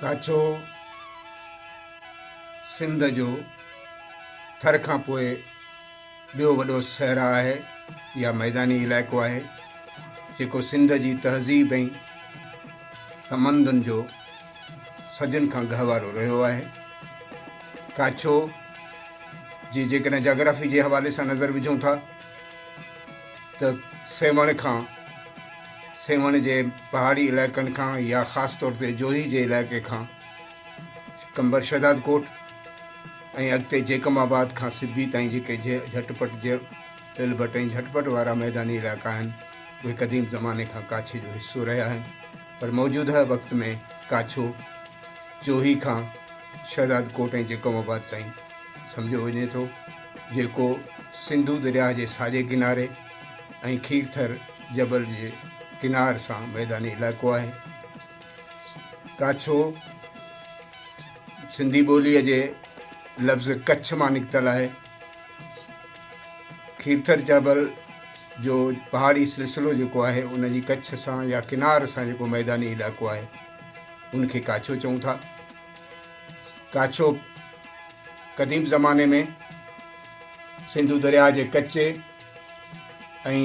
ڪاڇو سنڌ جو ٿر کان پوء ٻيو وڏو صحرا آهي يا ميداني علائقو آهي، جيڪو سنڌ جي تهذيب ۽ تمدن جو صدين کان گهوارو رهيو آهي. ڪاڇو جي جيڪڏهن جاگرافي جي حوالي سان نظر وجهون ٿا ته سيوهڻ کان سيوهڻ جي پهاڙي علائقن کان يا خاص طور تي جوهي جي علائقي کان قمبر شهداد ڪوٽ ۽ اڳتي جيڪم آباد کان سبي تائين جيڪي جهٽ پٽ تيل ڀٽ ۽ جهٽ پٽ وارا ميداني علائقا آهن اهي قديم زماني کان ڪاڇي جو حصو رهيا آهن پر موجوده وقت ۾ ڪاڇو جوهي کان شهداد ڪوٽ ۽ جيڪم آباد تائين سمجهيو وڃي ٿو جيڪو سنڌو درياهه جي ساڄي ڪناري ۽ کيرٿر جبل جي ڪنار سان ميداني علائقو آهي. ڪاڇو سنڌي ٻوليء جي لفظ ڪڇ مان نڪتل آهي. کيرٿر جبل جو پهاڙي سلسلو جيڪو آهي ان جي ڪڇ سان يا ڪنار سان جيڪو ميداني علائقو آهي ان کي ڪاڇو چئون ٿا. ڪاڇو قديم زماني ۾ سنڌو درياهه جي ڪچي ۽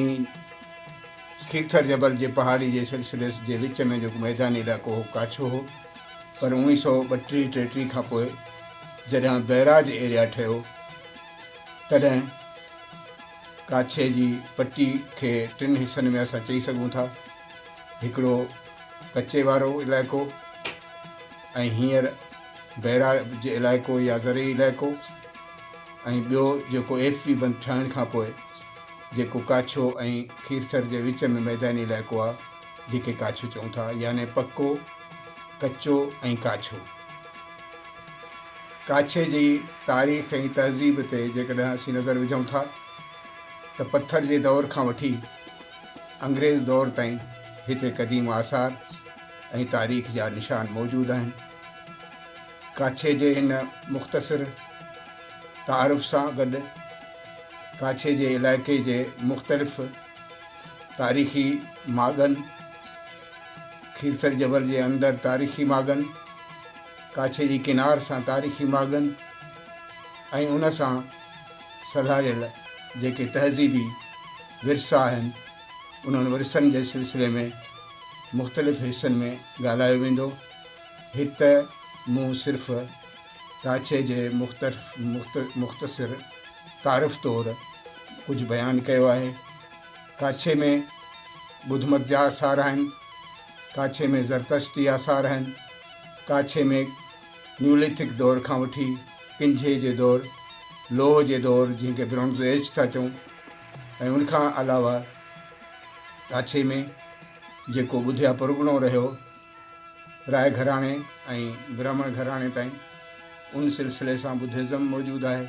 کيرٿر جبل جي پهاڙي جي سلسلي جي وچ ۾ جيڪو ميداني علائقو هو ڪاڇو هو پر 1932 ٽيٽيهه کان پوء جڏهن بئراج ايريا ٺهيو تڏهن ڪاڇي جي پٽي کي ٽن حصن ۾ اسان چئي سگهون ٿا هڪڙو ڪچي وارو علائقو ۽ هينئر بئراج علائقو يا زرعي علائقو ۽ ٻيو جيڪو ايف وي بند ٺهڻ کان پوء جيڪو ڪاڇو ۽ کيرٿر جي وچ ۾ ميداني علائقو آ جنهن کي ڪاڇو چئون ٿا يعني پڪو، ڪچو ۽ ڪاڇو. ڪاڇي جي تاريخ ۽ تهذيب تي جيڪڏهن اسين نظر وجهون ٿا ته پٿر جي دور کان وٺي انگريز دور تائين هتي قديم آثار ۽ تاريخ جا نشان موجود آهن. ڪاڇي جي هن مختصر تعارف سان گڏ ڪاڇي جي علائقي جي مختلف تاريخي ماڳن، کيرٿر جبل جي اندر تاريخي ماڳن، ڪاڇي جي ڪنار سان تاريخي ماڳن ۽ ان سان سلهاڙيل جيڪي تهذيبي ورثا آهن، انهن ورثن جي سلسلي ۾ مختلف حصن ۾ ڳالهايو ويندو. هت مون صرف ڪاڇي جي مختصر تعارف طور ڪجهه بيان ڪيو آهي. ڪاڇي ۾ ٻڌمت جا آثار آهن، ڪاڇي ۾ زرتشتي آثار آهن، ڪاڇي ۾ نيوليٿڪ دور کان وٺي ڪنجهي جي دور، لوهه جي دور جنهن کي برونز ايج ٿا چئون ۽ ان کان علاوه ڪاڇي ۾ جيڪو ٻڌيا پرڳڻو رهيو راء گهراڻي ۽ برهمڻ گهراڻي تائين ان سلسلي سان ٻڌزم موجود آهي،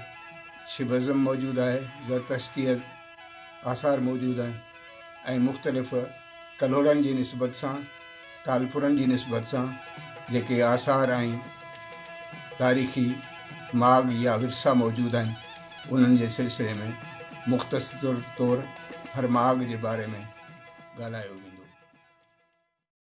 شبزم موجود آهي، زرتشتي آثار موجود آهن ۽ مختلف ڪلهوڙن جي نسبت سان، ٽالپرن جي نسبت سان جيڪي آثار ۽ تاريخي ماڳ يا ورثا موجود آهن، انهن جي سلسلي ۾ مختصر طور هر ماڳ جي باري ۾ ڳالهايو ويندو.